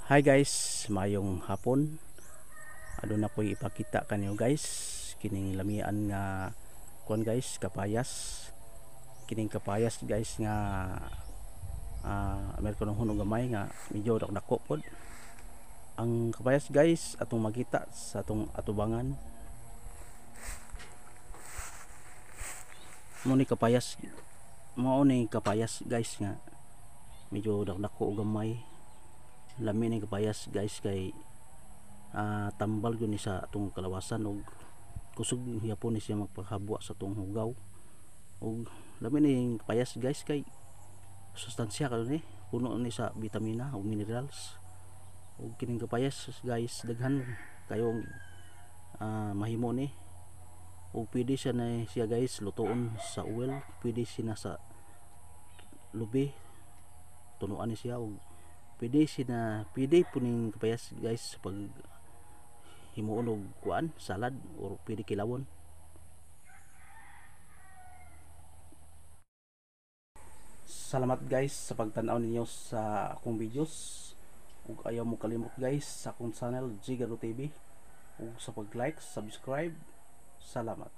Hi guys, mayong hapon. Aduna ko'y ipakita kanyo guys, kining lamian nga kuan guys, kapayas. Kining kapayas guys nga Amerikano hunog gamay nga medyo dako pod. Ang kapayas guys atong makita sa atong atubangan. Mo ni kapayas, mao ni kapayas guys nga medyo dako og gamay. Lami ni kapayas guys kay tambal gyud ni sa atong kalawasan og kusog gyapon ni siya magpaghabwa sa atong hugaw. Og lami ni kapayas guys kay sustansya kayo ni, puno ni sa bitamina ug minerals. Ug kining kapayas guys daghan kayong mahimo ni. Ug pwede siya na siya guys lutoon sa oil, pwede siya sa lubi, tunuan ni siya, ug pwede siya na pwede po ning kapayas guys sa pag himuon og kuan salad or pwede kilawon. Salamat guys sa pagtan-aw ninyo sa akong videos. Ug ayaw mo kalimot guys sa akong channel Gigaro TV ug sa pag-like, subscribe. Salamat.